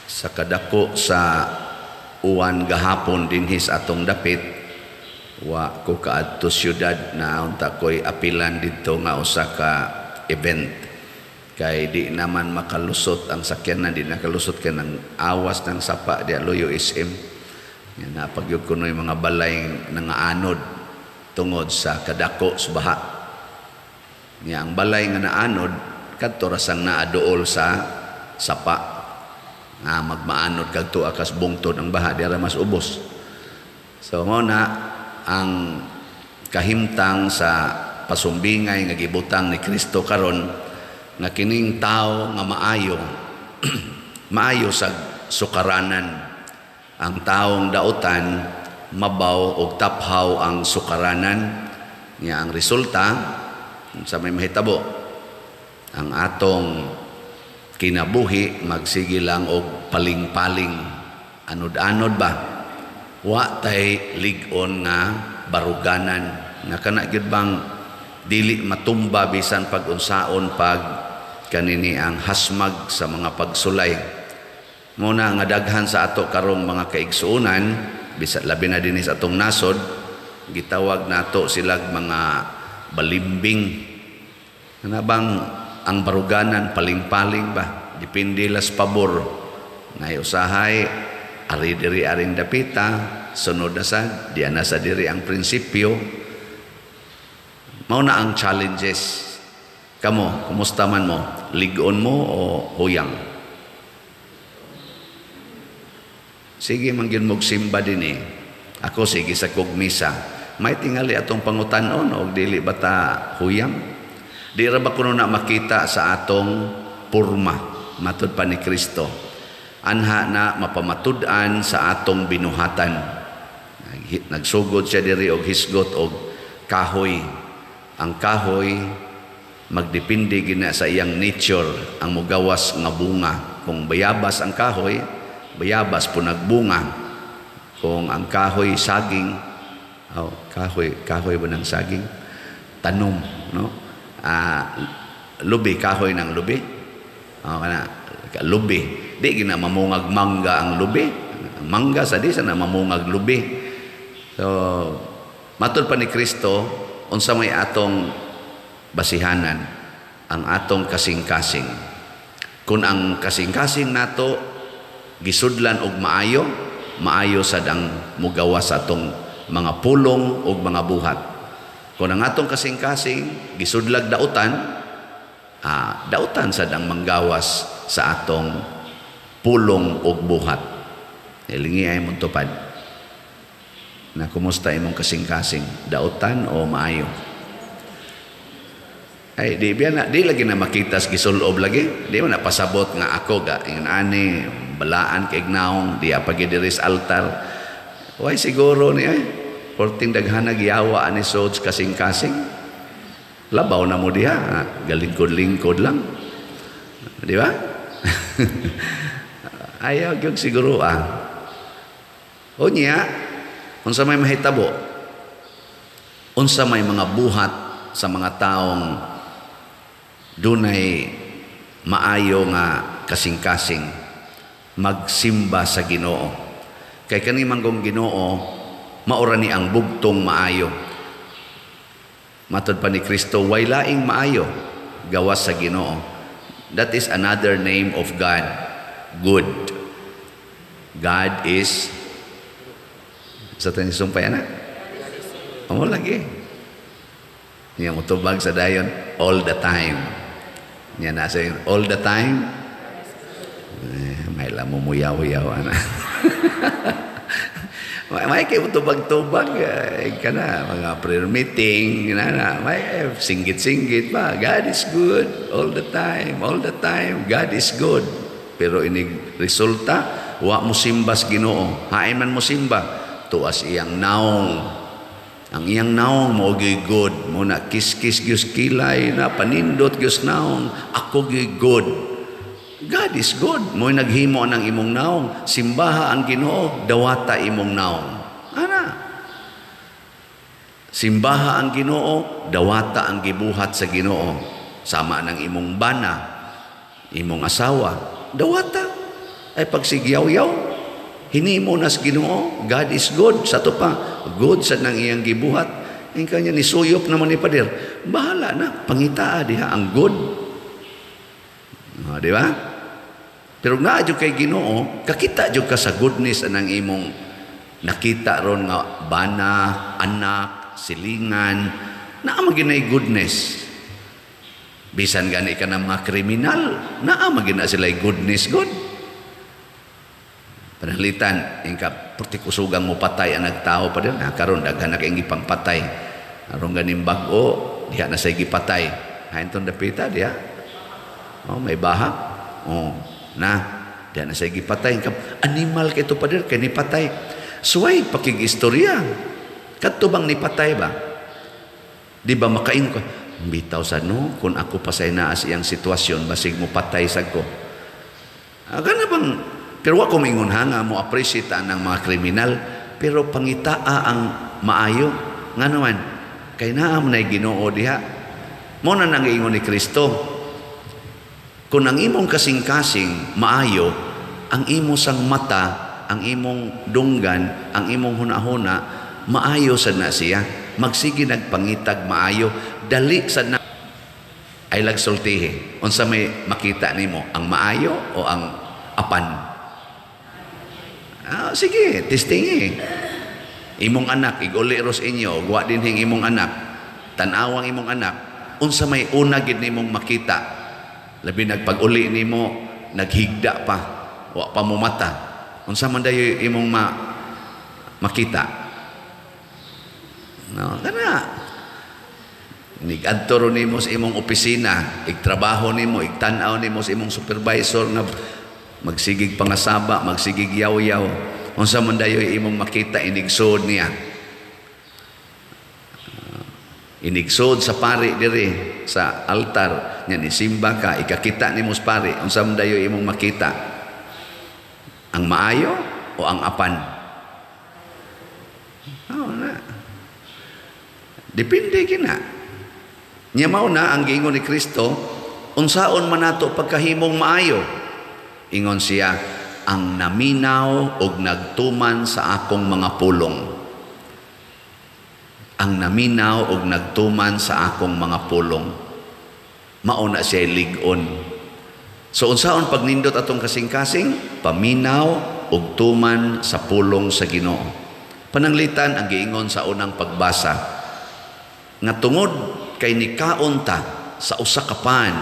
Sa kadako sa uwan gahapon dinhi sa atong dapit, wa ko kaadto syudad na unta ko'y apilan didto nga usa ka event kay di naman makalusot ang sakyanan, di nakalusot kay nang awas ng sapa di Luyo SM. Yan na pagyud kunoy mga balay nangaanod tungod sa kadako sa baha. Nya ang balay nga naanod kadto ra sang naaduol sa sapa nga magmaanod kag tuwa kas bungtod ang baha di ra mas ubos. So mao na ang kahimtang sa pasumbingay nga gibutang ni Kristo karon nga kining tao nga maayo, maayo sa sukaranan. Ang taong dautan, mabaw og taphaw ang sukaranan. Nya ang resulta sa may mahitabo, ang atong kinabuhi magsige lang og paling-paling, anod-anod ba, wa tay lig-on nga baruganan nga kana gyud bang dili matumba bisan pag unsaon pag kanini ang hasmag sa mga pagsulay. Muna nga daghan sa ato karong mga kaigsuonan, bisan labi na dinhi sa atong nasod, gitawag nato silag mga balimbing. Kana bang ang baruganan paling-paling ba, depende las pabor nay usahay ari diri aring dapita, sunod na sa diya na sa diri ang prinsipyo. Mao na ang challenges. Kamo, kumusta man mo? Lig-on mo o huyang? Sige man gyud mog simba din eh. Ako sige sa kog misa. May tingali atong pangutan-on og dili ba ta huyang? Di ra ba kuno na makita sa atong porma matud pa ni Kristo? Anha na mapamatud-an sa atong binuhatan. Nagsugod siya diri og hisgot og kahoy. Ang kahoy magdepende gina sa iyang nature ang mugawas nga bunga. Kung bayabas ang kahoy, bayabas po nagbunga. Kung ang kahoy saging, oh, kahoy, kahoy ba ng saging? Tanom, no? Lubi, kahoy ng lubi. Oh, kana lubi. Di gina mamungag mangga ang lubi. Mangga sa di sana mamungag lubi. So, matud pa ni Kristo, unsa may atong basihanan, ang atong kasing-kasing. Kung ang kasing-kasing nato gisudlan og maayo, maayo sad ang mugawas sa atong mga pulong og mga buhat. Kung ang atong kasing-kasing gisudlag dautan, dautan sad ang manggawas sa atong pulong og buhat. Ilingi ay mong tupad. Na kumusta imong kasing-kasing, dautan o maayo? Ay, di biya na, di lagi na makita sa gisulob lagi. Di man na pasabot nga ako ga ingon ani balaan kay naong di pa gid diri sa altar. Way siguro ni ay porting daghanag yawa ani sods kasing-kasing. Labaw na mo diha, galingkod-lingkod lang. Di ba? Ayaw gyud siguro ah. Unya, unsa may mahitabo? Unsa may mga buhat sa mga taong dunay maayo nga kasing-kasing? Magsimba sa Ginoo. Kay kani manggong Ginoo, maura ni ang bugtong maayo. Matod pa ni Kristo, way laing maayo gawas sa Ginoo. That is another name of God, good. God is sa tayo sumpay na. Amo lagi. Niya mutubag sa dayon all the time. Niya nasa yun, all the time. Eh, may lamo mo yaw-yaw ana. May kay tubag-tubag eh, ka na mga prayer meeting na na may singgit-singgit pa, "God is good all the time, all the time God is good." Pero inig resulta, wa mo simbas Ginoo. Hain man mo simba, tuas iyang naong. Ang iyang naong mo good mo na kiskis gyud kilay na panindot gyud naong, ako gyud good. God is good. Mo'y naghimo ng imong naong. Simbaha ang Ginoo, dawata imong naong. Ana. Simbaha ang Ginoo, dawata ang gibuhat sa Ginoo. Sama ng imong bana, imong asawa, dawata. Ay pagsigyaw-yaw, hinimo nas Ginoo, God is good. Sa to pa, good sa nang iyang gibuhat. Ang kanya nisuyop naman ni pader. Bahala na, pangitaa diha ang good. Oh, di ba? Pero naa jud kay Ginoo, kakita jud ka sa goodness anang imong nakita ron nga bana, anak, silingan, naa man ginay goodness. Bisan gani ka ng mga kriminal, naa man gina sila goodness good. Pananglitan, ingka perti kusugang mo patay ang nagtao pa din, na karon daghan na kay gipangpatay. Aron ganing bag-o, diha na say gipatay. Hain tong dapita diha. Oh, may baha. Oh, na diha na say gipatay. Animal kay to pader kay nipatay. Suway pakig-istorya. Kadto bang nipatay ba? Di ba makain ko? Bitaw sa no, kung ako pa sa inaas iyang sitwasyon, basig mo patay sad ko. Ah, gana bang, pero wa ko maingon ha nga mo appreciate ang mga kriminal, pero pangitaa ang maayo. Nga naman, kay naa man nay Ginoo diha. Mo na nang giingon ni Kristo, kung ang imong kasing-kasing maayo, ang imo sang mata, ang imong dunggan, ang imong hunahuna, maayo sad na siya. Magsige nagpangitag maayo, dali sad na ay lagsultihi. Unsa may makita nimo, ang maayo o ang apan? Ah, sige, testingi. Imong anak, iguli ros inyo, guwa dinhing imong anak, tan-awang imong anak, unsa may una gid nimong makita? Labi nagpag-uli nimo, naghigda pa, wa pa mo mata. Unsa man dayo imong makita? No, kana. Nigadto ro nimo sa imong opisina, igtrabaho nimo, igtan-aw nimo sa imong supervisor nga magsigig pangasaba, magsigig yaw-yaw. Unsa man dayo imong makita inigsood niya? Inigsood sa pari diri sa altar nya nisimba ka, ikakita nimo sa pari, unsa man dayo imong makita? Ang maayo o ang apan? Oh, na. Depende kina. Nya mao na ang giingon ni Kristo, unsaon man nato pagkahimong maayo? Ingon siya, ang naminaw og nagtuman sa akong mga pulong. Ang naminaw og nagtuman sa akong mga pulong. Mao na siya lig-on. So unsaon pagnindot atong kasing-kasing? Paminaw og tuman sa pulong sa Ginoo. Pananglitan ang giingon sa unang pagbasa nga tungod kay nikaon ta sa usa ka pan,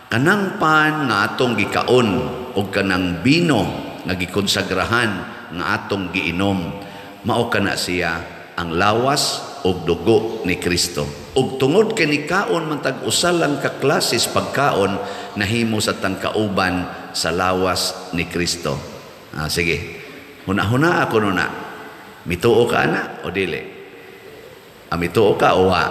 kanang pan nga atong gikaon og kanang bino nga gikonsagrahan nga atong giinom, mao kana siya ang lawas og dugo ni Kristo. Og tungod kay nikaon man tag usa lang ka klases pagkaon, nahimo sa tang kauban sa lawas ni Kristo. Ah, sige. Huna-huna ako nuna. Mituo ka ana o dili? Ah, mituo ka o wa?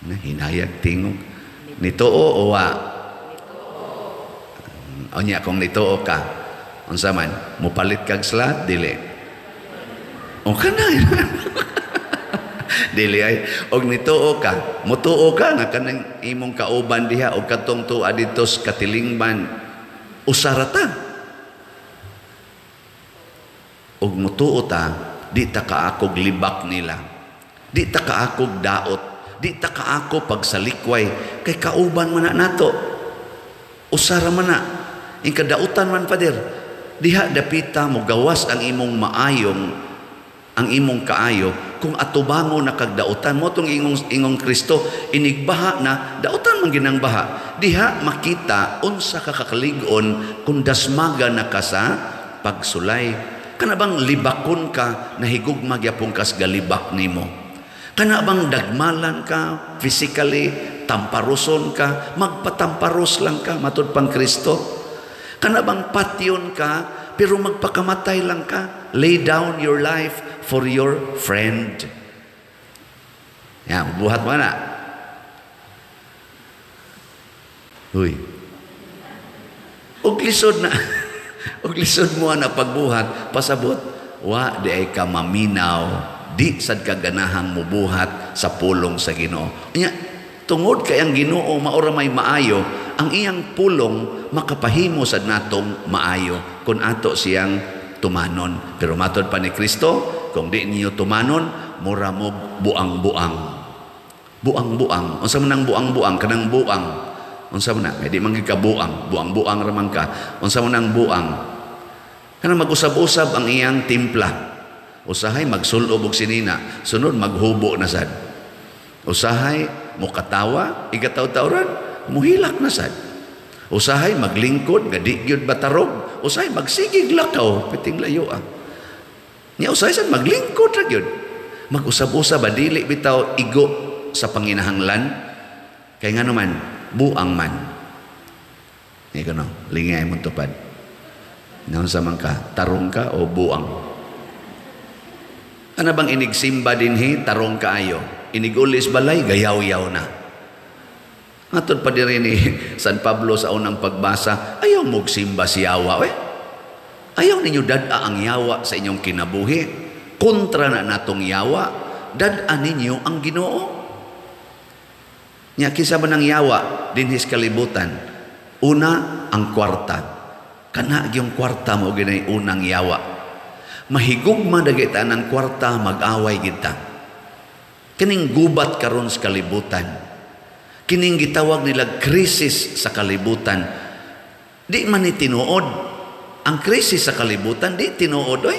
Na hinayag tingog. Nituo o wa? Unya kung nituo ka, unsa man, mupalit kag slat dili? O kana. Dili ay og nituo ka, mutuo ka nga kanang imong kauban diha og katong tuwa didto sa katilingban usara ta. Og mutuo ta, di ta kaakog libak nila. Di ta kaakog daot, di ta kaako pagsalikway kay kauban man na nato. Usara man na. Ingkadautan man pader. Diha dapita mo gawas ang imong maayong ang imong kaayo kung atubango na kagdautan mo tong ingong Kristo inigbaha na dautan man ginang baha. Diha makita unsa ka kakalig-on kung dasmaga na ka sa pagsulay. Kana bang libakon ka nahigugma gyapon kas galibak nimo? Kana bang dagmalan ka physically, tamparuson ka, magpatamparos lang ka matud pang Kristo? Kana bang patyon ka pero magpakamatay lang ka? Lay down your life for your friend. Yan, buhat mo na. Uy. Og lisod na. Og lisod mo na pagbuhat, pasabot, wa di ay ka maminaw, di sad ka ganahang mubuhat sa pulong sa Ginoo. Nya, tungod kay ang Ginoo maura may maayo, Ang iyang pulong makapahimo sad natong maayo kung ato siyang tumanon. Pero matod pa ni Kristo, kung di niyo tumanon, mura mo buang-buang. Buang-buang. Unsa man ang buang-buang? Kanang buang. Unsa man na? Di man ka buang. Buang-buang ra man ka. Unsa man ang buang? Kanang mag-usab-usab ang iyang timpla. Usahay magsulob og sinina, sunod maghubo na sad. Usahay mokatawa, igataw-tawran, muhilak na sad. Usahay maglingkod nga di gyud batarog, usahay magsigig lakaw piting layo ah. Nya usahay sad maglingkod ra gyud. Mag-usab-usab ba dili bitaw igo sa panginahanglan? Kay ngano man, buang man. Ni kano, lingay mo tupad. Naunsa man ka, tarong ka o buang? Ano bang inigsimba dinhi, tarong kaayo? Inigulis balay, gayaw-yaw na. Matod pa diri ni San Pablo sa unang pagbasa, ayaw mogsimba si yawa, eh. Ayaw ninyo dad-a ang yawa sa inyong kinabuhi. Kontra na natong yawa, dad-a ninyo ang Ginoo. Nya kinsa man ang yawa dinhi sa kalibutan? Una, ang kwarta. Kana gyung kwarta mo ginay unang yawa. Mahigugma na kita ng kwarta, mag-away kita. Kining gubat karon sa kalibutan. Kining gitawag nila krisis sa kalibutan. Di man ni tinuod. Ang krisis sa kalibutan, di tinuod, oy.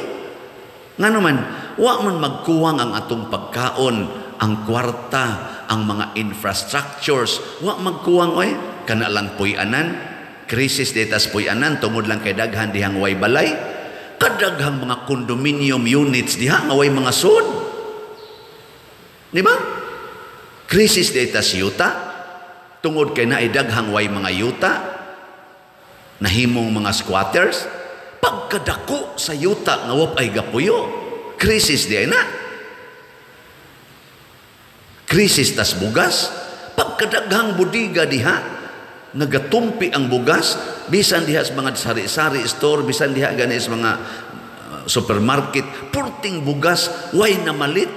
Ngano man, wa man magkuwang ang atong pagkaon, ang kwarta, ang mga infrastructures, wa magkuwang, oy. Kana lang puy-anan, krisis ditas puy-anan, tungod lang kay daghan dihang way balay. Kadaghang mga condominium units diha nga way mga sud. Di ba? Krisis ditas yuta, tungod kay naay daghang way mga yuta, nahimong mga squatters, pagkadako sa yuta nga wa ay gapuyo, krisis di ay na. Krisis tas bugas, pagkadaghang budiga diha, nagatumpi ang bugas, bisan diha sa mga sari-sari store, bisan diha gani sa mga supermarket, purting bugas, way na malit,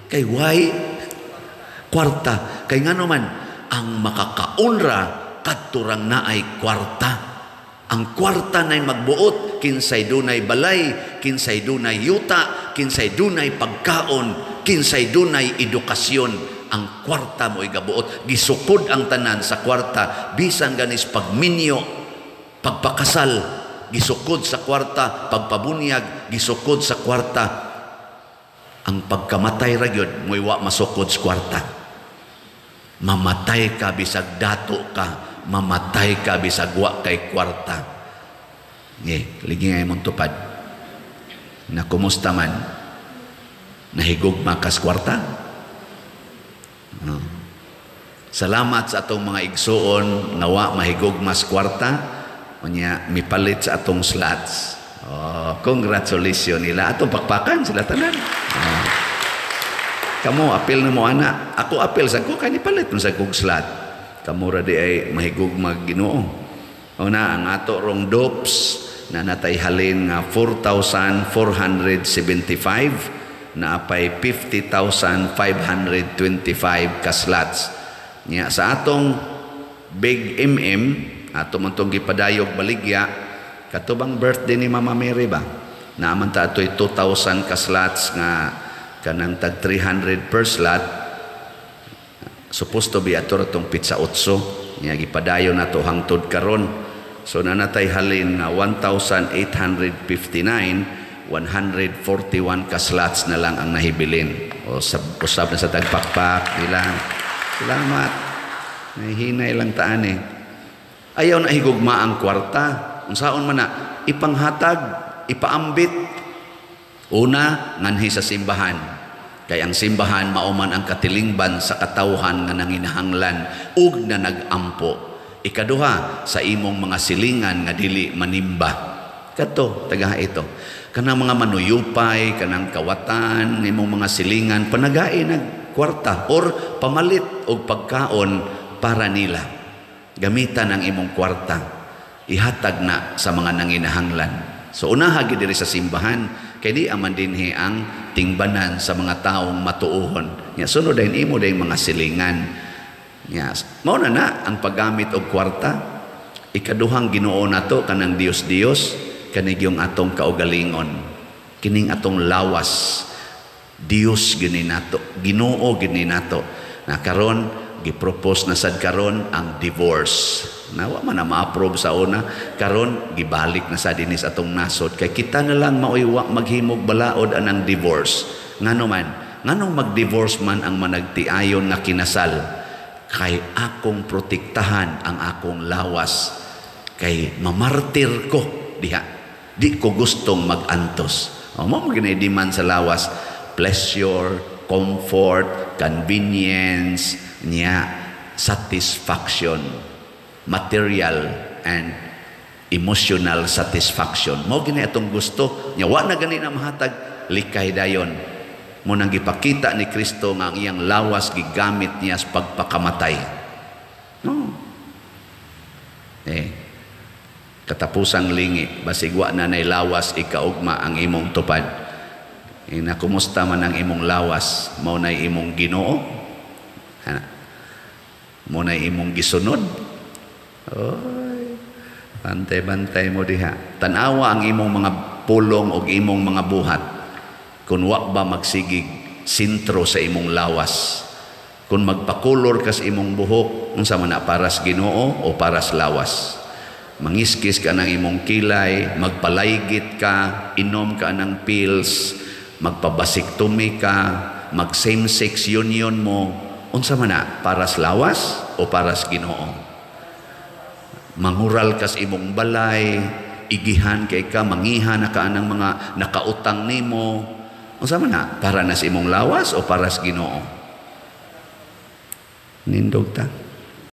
kay way kwarta. Kay ngano man, ang makakaunra, kadturang naay kwarta. Ang kwarta na'y magbuot, kinsay dunay balay, kinsay dunay yuta, kinsay dunay pagkaon, kinsay dunay edukasyon. Ang kwarta mo igabuot, gisukod ang tanan sa kwarta, bisan ganis pagminyo, pagpakasal, gisukod sa kwarta, pagpabunyag, gisukod sa kwarta. Ang pagkamatay ra gyud mo'y wa masukod sa kwarta. Mamatay ka bisag dato ka, mamatay ka bisag wa kay kwarta. Nge, ligi nga imong tupad. Na kumusta man? Nahigugma kas kwarta? No. Salamat sa atong mga igsuon nga wa mahigugma sa kwarta, unya mipalit sa atong slots. Oh, congratulations nila. Atong pakpakan sila tanan. Oh. Kamo apil na mo ana. Ako apil sa ko kay nipalit man sa kog slot. Kamo ra di ay mahigugma Ginoo. Una ang ato rong dopes na natay halin nga 4,475 na apay 50,525 ka slots. Nya sa atong Big MM ato man tong gipadayog baligya katubang birthday ni Mama Mary ba? Naaman ta atoy 2,000 ka slots nga kanang tag 300 per slot. Supposed to be ato ra tong pizza 8 nya gipadayon nato hangtod karon. So nanatay halin nga 1,859, 141 ka slots na lang ang nahibilin. O usab na sa tagpakpak nila. Salamat. Nahihinay lang taan eh. Ayaw na higugma ang kwarta. Unsaon man na, ipanghatag, ipaambit. Una, nganhi sa simbahan. Kay ang simbahan mauman ang katilingban sa katawhan nga nanginahanglan ug na nagampo. Ikaduha, sa imong mga silingan nga dili manimba. Kadto, tagaha ito. Kanang mga manuyupay, kanang kawatan, imong mga silingan, panagain nag kwarta or pamalit og pagkaon para nila. Gamitan ang imong kwarta. Ihatag na sa mga nanginahanglan. So unaha gid diri sa simbahan, kay di aman dinhi ang tingbanan sa mga taong matuohon. Nya sunod dayon imo dayong mga silingan. Yes. Mao na na ang paggamit og kwarta. Ikaduhang Ginoo nato kanang Dios-Dios kani yung atong kaugalingon. Kining atong lawas. Dios gini nato, Ginoo gini nato. Na karon gipropose na sad karon ang divorce. Na wa man na ma-approve sa una, karon gibalik na sad dinhi sa atong nasod kay kita na lang maoy wa maghimog balaod anang divorce. Ngano man? Nganong mag-divorce man ang managtiayon nga kinasal? Kay akong protektahan ang akong lawas, kay mamartir ko diha, di ko gustong mag-antos. O mo ginay demand sa lawas, pleasure, comfort, convenience niya, satisfaction, material and emotional satisfaction. Mo gini atong gusto nya, wa na gani na mahatag, likay dayon. Mo nang gipakita ni Kristo nga ang iyang lawas gigamit niya sa pagpakamatay. No. Eh, katapusang lingi, basig wa na nay lawas ikaugma ang imong tupad. Ina, kumusta man ang imong lawas? Mao nay imong Ginoo? Ana. Mao nay imong gisunod? Oy. Bantay-bantay mo diha. Tanawa ang imong mga pulong og imong mga buhat. Kung wa ba magsigig sentro sa imong lawas. Kung magpakulor ka sa imong buhok, unsa man na, para sa Ginoo o para sa lawas? Mangiskis ka ng imong kilay, magpalaygit ka, inom ka ng pills, magpa-vasectomy ka, mag same-sex union mo, unsa man na, para sa lawas o para sa Ginoo? Mangural ka sa imong balay, igihan kay ka, mangiha na ka ng mga nakautang nimo, unsa man na, para na sa imong lawas o para sa Ginoo? Nindog ta.